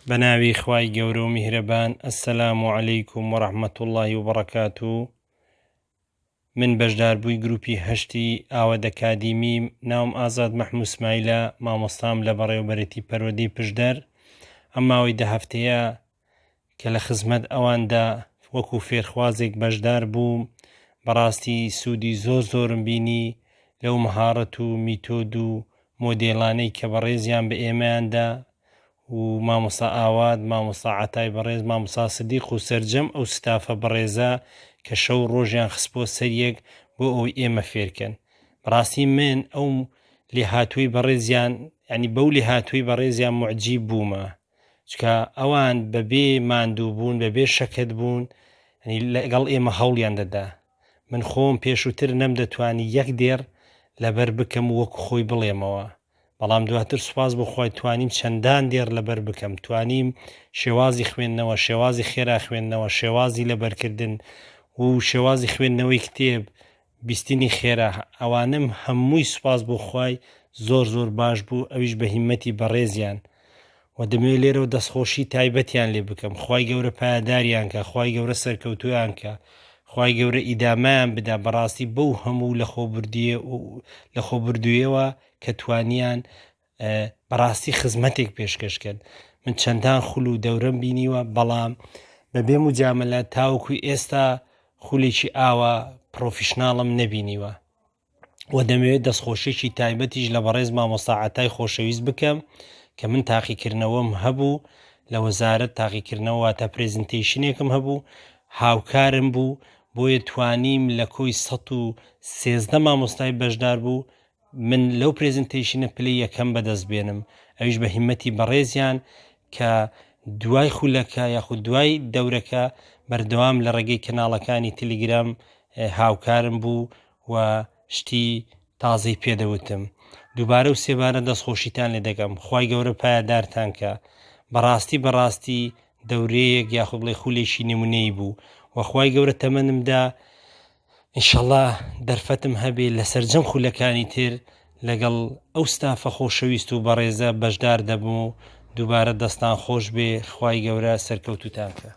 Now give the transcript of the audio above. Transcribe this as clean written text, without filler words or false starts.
بەناوی خوای گەورە و میهرەبان السلام علیکم و رحمة اللە و برکاته من بەشداربووی گروپی هەشتی ئاوەد ئەکادیمیم ناوم ئازاد مەحموو سمایلە مامۆستام لە بەڕێوەبەرێتی پەروەردەی پشدەر ئەم ماوەی دە هەفتەیە کە لە خزمەت ئەواندا وەکو فێرخوازێک بەشدار بووم بەڕاستی سوودی زۆر زۆرم بینی لەو مەهارەت و میتۆد و مۆدێلانەی کە بەڕێزیان بە ئێمەیان دا و مامۆستا ئاوات، مامۆستا عەتای بەڕێز، مامۆستا سدیق و سەرجەم ئەو ستافە بەڕێزە کە شەو و ڕۆژیان خستبووە سەر یەک بۆ ئەوەی ئێمە فێرکەن. بەڕاستی من ئەو لێهاتووی بەڕێزیان یانی بەو لێهاتووی بەڕێزیان موعجیب بوومە. چونکە ئەوان بەبێ ماندووبوون، بەبێ شەکەت بوون یانی لەگەڵ ئێمە هەوڵیان دەدا. من خۆم پێشووتر نەمدەتوانی یەک دێڕ لەبەر بکەم و وەکو خۆی بڵێمەوە. بەڵام دواتر سوپاس بۆ خوای توانیم چەندان دێڕ لەبەر بکەم توانیم شێوازی خوێندنەوە شێوازی خێرا خوێندنەوە شێوازی لەبەرکردن و شێوازی خوێندنەوەی کتێب بیستنی خێرا ئەوانم هەمووی سوپاس بۆ خوای زۆر زۆر باش بوو ئەویش بە هیمەتی بەڕێزیان و دەمەوێت لێرەوە دەستخۆشی تایبەتیان لێ بکەم خوای گەورە پایەداریان کە خوای گەورە سەرکەوتویان کە خوای گەورە ئیدامەیان بدا بەڕاستی بەو هەموو لە خۆبردوویەوە کە توانیان بەڕاستی خزمەتێک پێشکەش کەن من چەندان خول و دەورەم بینیوە بەڵام بەبێ مجاملە تاوەکو ئێستا خولێکی ئاوا پرۆفیشناڵم نەبینیوە و دەمەوێت دەستخۆشیەکی تایبەتیش لە بەڕێز مامۆستا عەتای خۆشەویست بکەم کە من تاقیکردنەوەم هەبوو لە وەزارەت تاقیکردنەوە واتە presentation ێکم هەبوو هاوکارم بوو بۆیە توانیم لە کۆی 113 مامۆستای بەشدار بوو من لەو presentation ە پلەی یەکەم بەدەست بێنم ئەویش بە هیمەتی بەڕێزیان کە دوای خولەکە یاخود دوای دەورەکە بەردەوام لە ڕێگەی کەناڵەکانی تلیگرام هاوکارم بوو و شتی تازەی پێ دەوتم. دووبارە و سێبارە دەستخۆشیتان لێ دەکەم. خوای گەورە پایەدارتان کا. بەڕاستی بەڕاستی دەورەیەک یاخود بڵێ خولێکی نمونەیی بوو و خوای گەورە تەمەنم دا ئینشەڵا دەرفەتم هەبێ لە سەرجەم خولەکانی تر لەگەڵ ئەو ستافە خۆشەویست و بەڕێزە بەشدار دەبم و دووبارە دەستان خۆش بێ خوای گەورە سەرکەوتوتان کە.